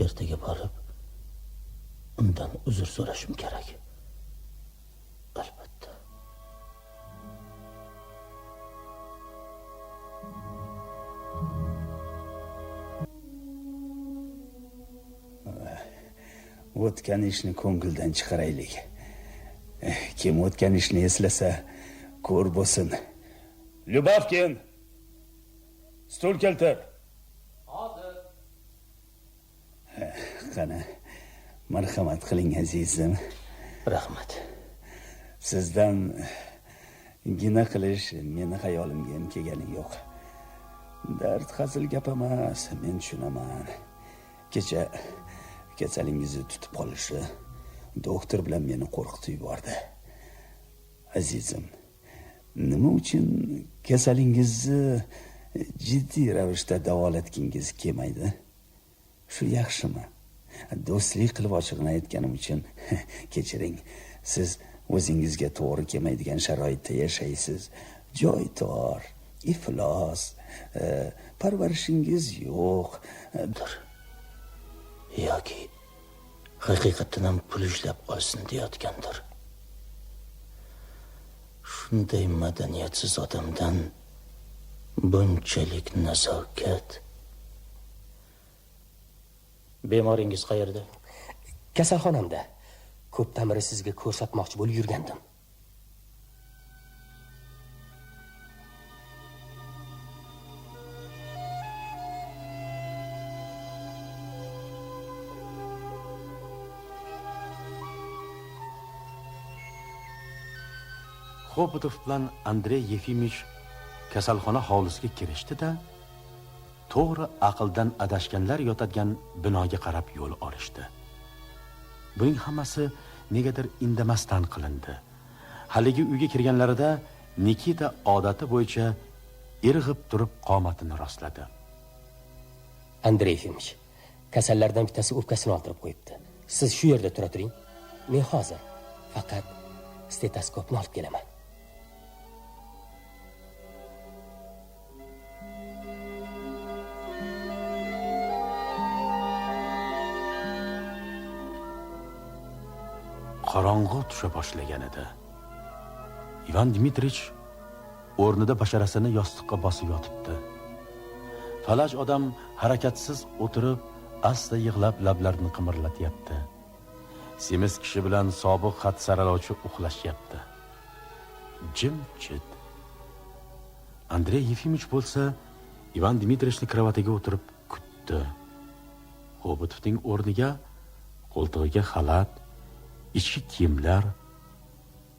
Ertaga borib undan uzr so'rashim kerak. Albatta. O'tgan ishni ko'ngildan chiqaraylik. Kim o'tgan ishni eslasa, ko'r bo'lsin. Lyubavkin, stul keltir. Hozir. Qani, marhamat qiling azizim. Rahmat. Sizdan gina qilish meni xayolimga ham kelgani yo'q. Dard hazil gap emas, men tushunaman. Kecha kasalingizni tutib qolishi doktor bilan meni qo'rqitib yubordi. Azizim, nima uchun kasalingizni jiddiy ravishda davolatgingiz kelmaydi? Shu yaxshimi? Do'stlik qilib ochig'ini aytganim uchun kechiring. Siz o'zingizga to'g'ri kelmaydigan sharoitda yashaysiz. Joy tor, iflos, parvarishingiz yo'q. Yoki haqiqatdan ham pul ishlab olsin deyotgandir. Shunday madaniyatsiz odamdan bunchalik nazokat. Bemoringiz qayerda? Kasalxonamda. Ko'pdan beri sizga ko'rsatmoqchi bo'lib yurgandim. Xobotov bilan Andrey Yefimovich kasalxona hovlisiga kirishdi-da, to'g'ri aqldan adashganlar yotadigan binoga qarab yo'l olishdi. Buning hammasi negadir indamasdan qilindi. Haligi uyga kirganlarida Nikita odati bo'yicha irg'ib turib qomatini rostladi. Andrey Yefimovich, kasallardan bittasi o'pkasini oldirib qo'yibdi. Siz shu yerda tura turing. Men hozir faqat stetoskopni olib kelaman. Qorong'u tusha boshlagan edi. Ivan Dmitrich o'rnida basharasini yostiqqa bosib yotibdi. Falaj odam harakatsiz o'tirib, asta yig'lab lablarini qimirlatyapti. Semiz kishi bilan sobiq xat saralovchi uxlashyapti. Jimjit. Andrey Yefimovich bo'lsa Ivan Dmitrichni kravatiga o'tirib kutdi. Xobotovning o'rniga qo'ltig'iga xalat, ichki kiyimlar,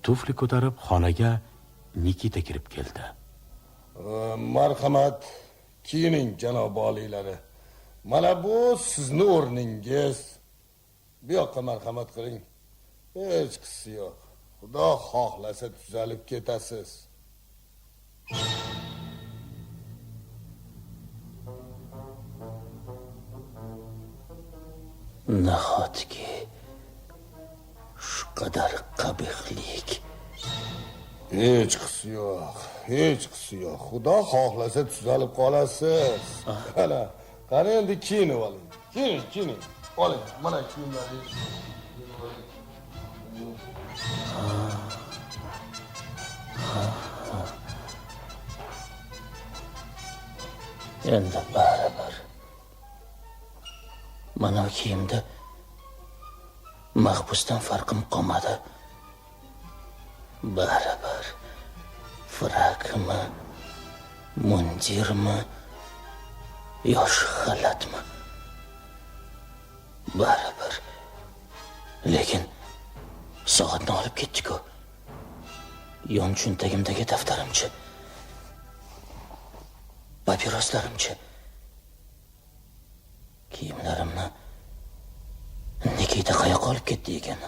tufli ko'tarib xonaga Nikita kirib keldi. Marhamat, kiyining janob oliylari. Mana bu sizni o'rningiz. Bu yoqqa marhamat qiling. Hech qisi yo'q. Xudo xohlasa tuzalib ketasiz. Nahotki shu qadar qabihlik. Hech qisi yo'q, hech qisi yo'q. Xudo xohlasa tuzalib qolasiz. Qani, qani endi kiyinib oling. Kiyining, kiyining. Oling, mana kiyimlaringiz. Endi baribir mana kiyimda mahbusdan farqim qolmadi. Baribir frakmi, mundirmi, yosh xalatmi, baribir. Lekin soatni olib ketdi-ku. Yon cho'ntagimdagi daftarimchi, papiroslarimchi. Kiyimlarimni Nikita qayoqqa olib ketdi ekan?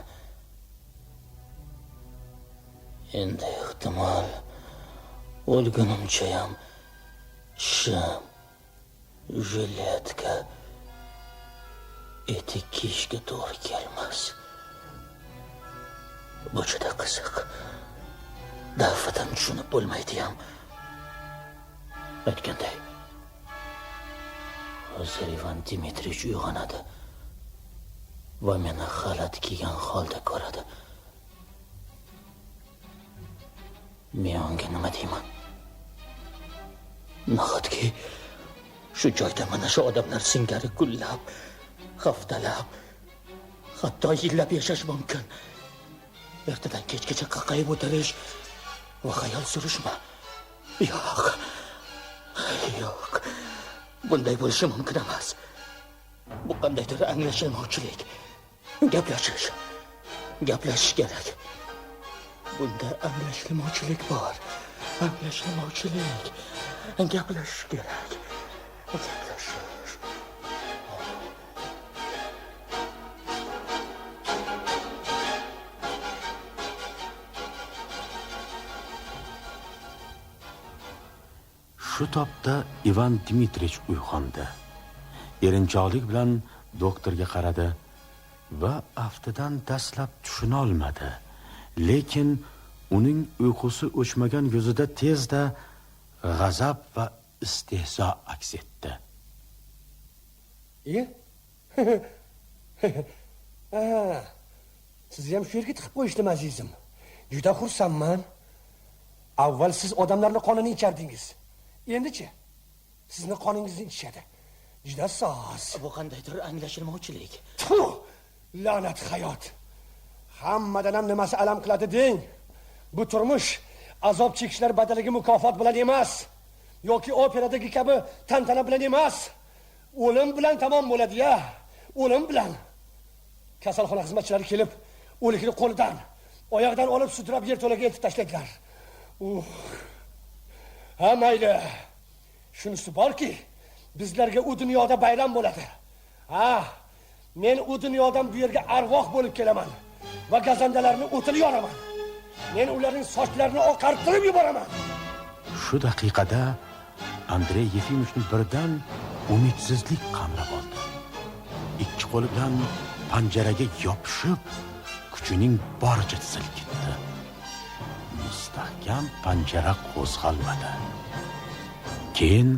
Endi ehtimol o'lgunimcha ham shim, jiletka, etik kiyishga to'g'ri kelmas. Bu juda qiziq. Daf'atan tushunib bo'lmaydi ham. Aytganday, hozir Ivan Dmitrich uyg'onadi va meni xalat kiygan holda ko'radi. Men unga nima deyman? Nahotki shu joyda mana shu odamlar singari kunlab, haftalab, hatto yillab yashash mumkin. Ertadan kechgacha qaqayib o'tirish va xayol surishma. Yo'q. Yo'q. Bunday bo'lishi mumkin emas. Bu qandaydir anglashilmovchilik. Gaplashish. Gaplashish kerak. Bunda anglashilmovchilik bor. Anglashilmovchilik. Gaplashish kerak. Gaplashish. Shu topda Ivan Dmitrich uyg'ondi. Erinchoqlik bilan doktorga qaradi va aftidan dastlab tushuna olmadi. Lekin uning uyqusi o'chmagan yuzida tezda g'azab va istehzo aks etdi. Iye? Sizni ham shu yerga tiqib qo'yishdim, azizim. Juda xursandman. Avval siz odamlarning qonini ichardingiz. Endichi sizni qoningizni ichishadi. Juda soz. Bu qandaydir anglashilmovchilik. Tfu! La'nat hayot. Hammadan ham nimasi alam qiladi deng. Bu turmush azob chekishlar badaliga mukofot bilan emas, yoki operadagi kabi tantana bilan emas, o'lim bilan tamom bo'ladi ya. O'lim bilan. Kasalxona xizmatchilari kelib, o'likni qo'lidan, oyog'idan olib sudrab yerto'laga eltib tashladilar. Ha, mayli. Shunisi borki, bizlarga u dunyoda bayram bo'ladi. Ha, men u dunyodan bu yerga arvoh bo'lib kelaman va gazandalarni o'tini yoraman. Men ularning sochlarini oqartirib yuboraman. Shu daqiqada Andrey Yefimovichni birdan umidsizlik qamrab oldi. Ikki qo'li bilan panjaraga yopishib, kuchining boricha silkitdi. Mustahkam panjara qo'zg'almadi. Keyin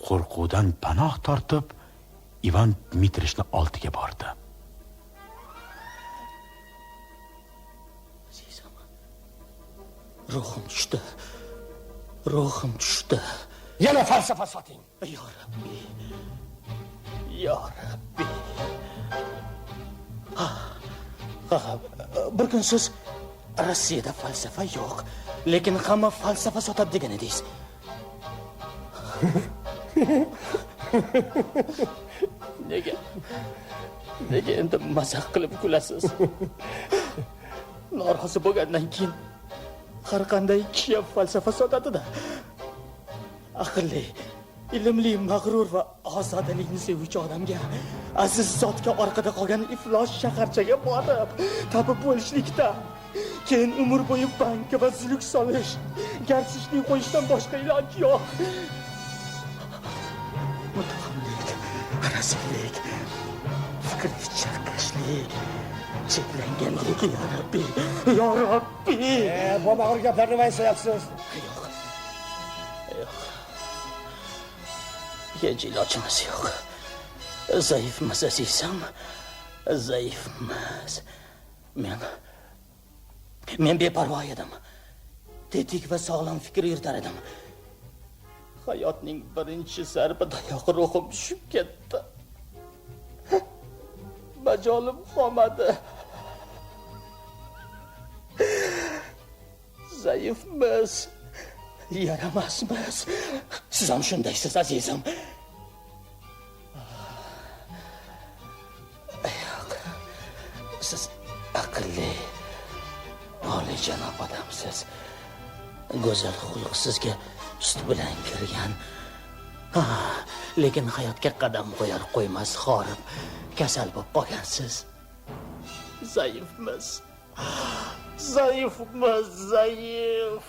qo'rquvdan panoh tortib, Ivan Dmitrichni oldiga bordi. Azizim, ruhim tushdi. Ruhim tushdi. Yana falsafa soting. Ya Rabbi. Ya Rabbi. Ha, bir kun siz Rossiyada falsafa yo'q, lekin hamma falsafa sotadi degan edingiz. Nega? Nega endi mazax qilib kulasiz? Norozi bo'lgandan keyin har qanday kishi falsafa sotadi-da. Aqlli, ilmli, mag'rur va ozodalikni sevuvchi odamga, aziz zotga orqada qolgan iflos shaharchaga borib, tabib bo'lishlikda, keyin umr bo'yi banka va zuluk solish, garsishni qo'yishdan boshqa iloj yo'q. Mutahhamlik, razillik, fikriy chalkashlik, cheklanganlik, ya Rabbi, ya Rabbi. Bu mag'rur gaplarni vaysayapsiz. Yo'q. Yo'q. Hech ilojimiz yo'q. Zaifmiz, azizim. Zaifmiz. Men beparvo edim. Tetik va sog'lom fikr yuritar edim. Hayotning birinchi zarbidayoq ruhim tushib ketdi. Majolim qolmadi. Zaifmiz, yaramasmiz. Siz ham shundaysiz, azizim. Yo'q. Siz aqlli, oliyjanob odamsiz. Go'zal xulq sizga sut bilan kirgan. Ha, Lekin hayotga qadam qo'yar qo'ymas horib, kasal bo'lib qolgansiz. Zaifmiz. Zaifmiz, zaif.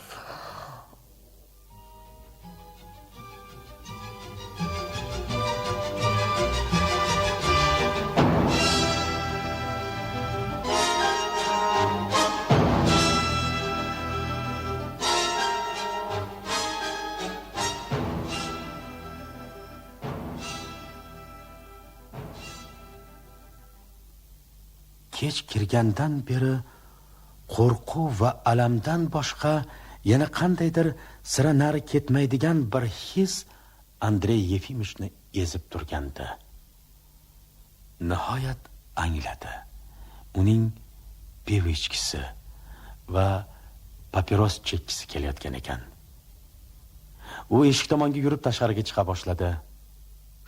Kech kirgandan beri qo'rquv va alamdan boshqa yana qandaydir sira nari ketmaydigan bir his Andrey Yefimovichni ezib turgandi. Nihoyat angladi. Uning pivo ichkisi va papiros chekkisi kelayotgan ekan. U eshik tomonga yurib tashqariga chiqa boshladi.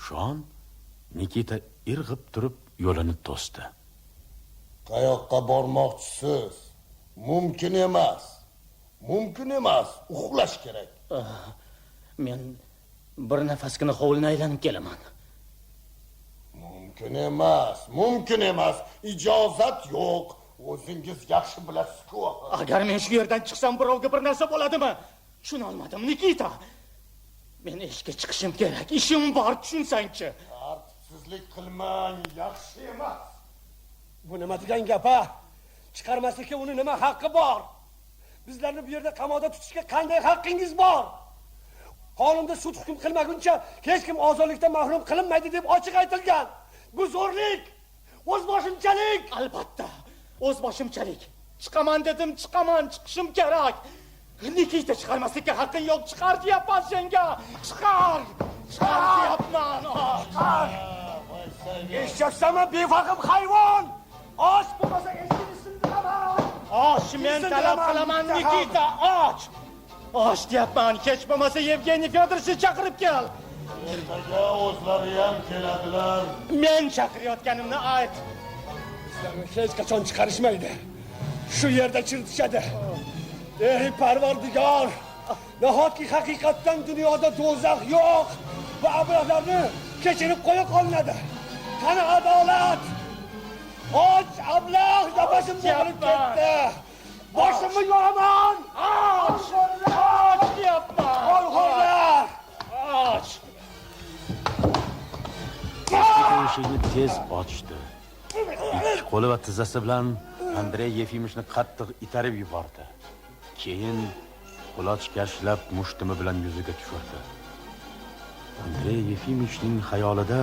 Shu on Nikita irg'ib turib yo'lini to'sdi. Qayoqqa bormoqchisiz? Mumkin emas. Mumkin emas. Uxlash kerak. Men bir nafasgina hovlini aylanib kelaman. Mumkin emas. Mumkin emas. Ijozat yo'q. O'zingiz yaxshi bilasiz-ku. Agar men shu yerdan chiqsam birovga bir narsa bo'ladimi? Tushuna olmadim, Nikita. Men eshikka chiqishim kerak. Ishim bor, tushunsangchi. Tartibsizlik qilmang, yaxshi emas. Bu nima degan gap a? Chiqarmaslikka uni nima haqqi bor? Bizlarni bu yerda qamoqda tutishga qanday haqqingiz bor? Qonunda sud hukm qilmaguncha hech kim ozodlikdan mahrum qilinmaydi deb ochiq aytilgan. Bu zo'rlik, o'zboshimchalik. Albatta, o'zboshimchalik. Chiqaman dedim, chiqaman, chiqishim kerak. Nikita, chiqarmaslikka haqqing yo'q, chiqar deyapman senga. Chiqar! Chiqar deyapman. Chiqar! Eshaksanmi, befahm hayvon! Och bo'lmasa eshikni sindiraman. Och, men talab qilaman, Nikita, och. Och deyapman, hech bo'lmasa Yevgeniy Fyodorovichni chaqirib kel. Ertaga o'zlari ham keladilar. Men chaqirayotganimni ayt. Bizlarni hech qachon chiqarishmaydi. Shu yerda chiritishadi. Ey Parvardigor! Nahotki haqiqatdan dunyoda do'zax yo'q va ablahlarni kechirib qo'ya qolinadi. Qani adolat? Och ablah, nafasim bo'g'ilib ketdi. Boshimni yoraman. Och! Och deyapman. Olxorlar! Och! Eshikni tez ochdi. Ikki qo'li va tizzasi bilan Andrey Yefimovichni qattiq itarib yubordi. Keyin quloch kashlab mushtimi bilan yuziga tushirdi. Andrey Yefimovichning xayolida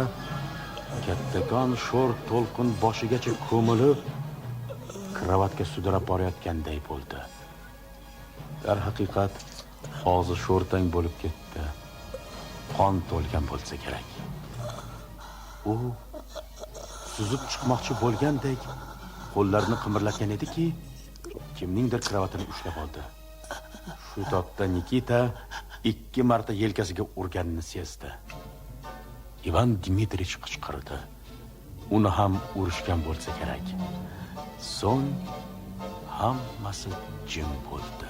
kattakon sho'r to'lqin boshigacha ko'milib, kravatga sudrab borayotganday bo'ldi. Darhaqiqat og'zi sho'rtang bo'lib ketdi. Qon to'lgan bo'lsa kerak. U suzib chiqmoqchi bo'lgandek qo'llarini qimirlatgan ediki, kimningdir kravatini ushlab oldi. Shu topda Nikita 2 marta yelkasiga urganini sezdi. Ivan Dmitrich qichqirdi. Uni ham urishgan bo'lsa kerak. So'ng hammasi jim bo'ldi.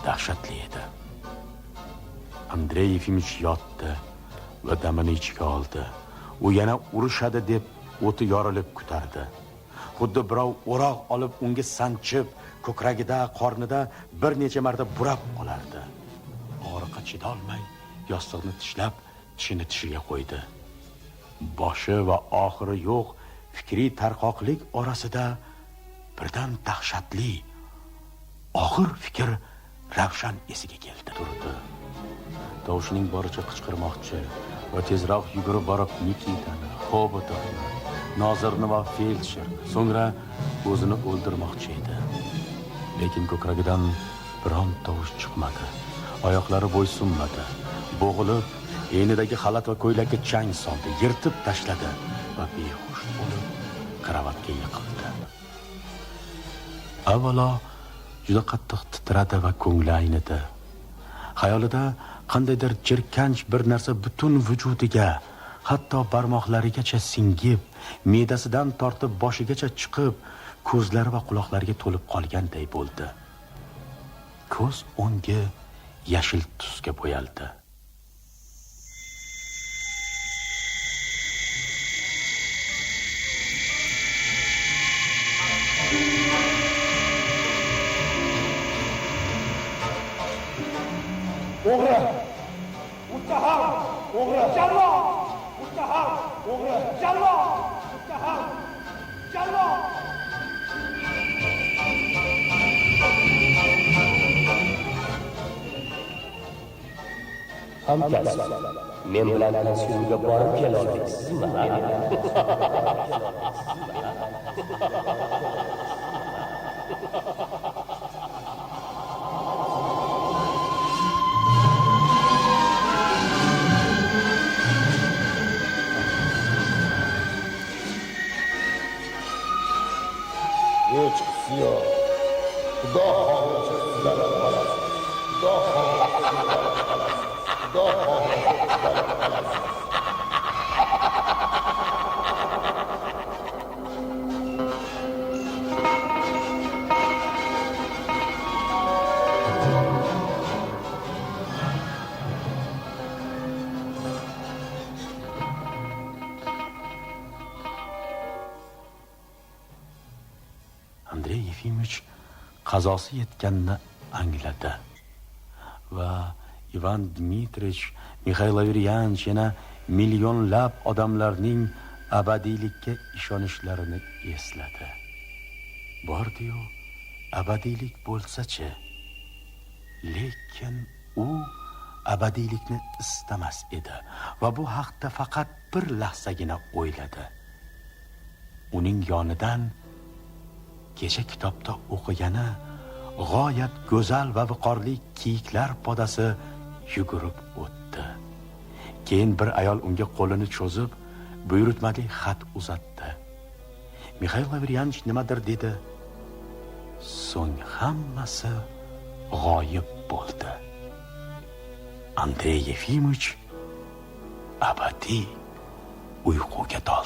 Dahshatli edi. Andrey Yefimovich yotdi va damini ichiga oldi. U yana urishadi deb o'ti yorilib kutardi. Xuddi birov o'roq olib unga sanchib, ko'kragida, qornida bir necha marta burab olardi. Og'riqqa chidolmay yostiqni tishlab, tishini tishiga qo'ydi. Boshi va oxiri yo'q fikriy tarqoqlik orasida birdan dahshatli og'ir fikr ravshan esiga keldi. Turdi. Tovushining boricha qichqirmoqchi va tezroq yugurib borib Nikitani, Xobotovni, Nozirni va feldsherni, so'ngra o'zini o'ldirmoqchi edi. Lekin ko'kragidan biron tovush chiqmadi. Oyoqlari bo'ysunmadi. Bo'g'ilib, enidagi xalat va ko'ylakka chang soldi, yirtib tashladi va behush bo'lib kravatga yiqildi. Avvalo juda qattiq titradi va ko'ngli aynidi. Xayolida qandaydir jirkanch bir narsa butun vujudiga, hatto barmoqlarigacha singib, me'dasidan tortib boshigacha chiqib, ko'zlari va quloqlariga to'lib qolganday bo'ldi. Ko'z o'ngi yashil tusga bo'yaldi. O'g'ri! Muttaham! O'g'ri! Jallod! Muttaham! O'g'ri! Jallod! Muttaham! Jallod! Hamkasb, men bilan pansionga borib kela olasizmi? Hech qisi yo'q. Xudo xohlasa tuzalib qolasiz. Xudo xohlasa tuzalib qolasiz. Xudo xohlasa tuzalib qolasiz. Andrey Yefimovich qazosi yetganini angladi va Ivan Dmitrich, Mixail Averyanovich yana millionlab odamlarning abadiylikka ishonishlarini esladi. Bordi-yu abadiylik bo'lsa-chi, lekin u abadiylikni istamas edi va bu haqda faqat bir lahzagina o'yladi. Uning yonidan kecha kitobda o'qigani g'oyat go'zal va viqorli kiyiklar podasi yugurib o'tdi. Keyin bir ayol unga qo'lini cho'zib, buyurtmali xat uzatdi. Mixail Averyanovich nimadir dedi. So'ng hammasi g'oyib bo'ldi. Andrey Yefimovich abadiy uyquga toldi.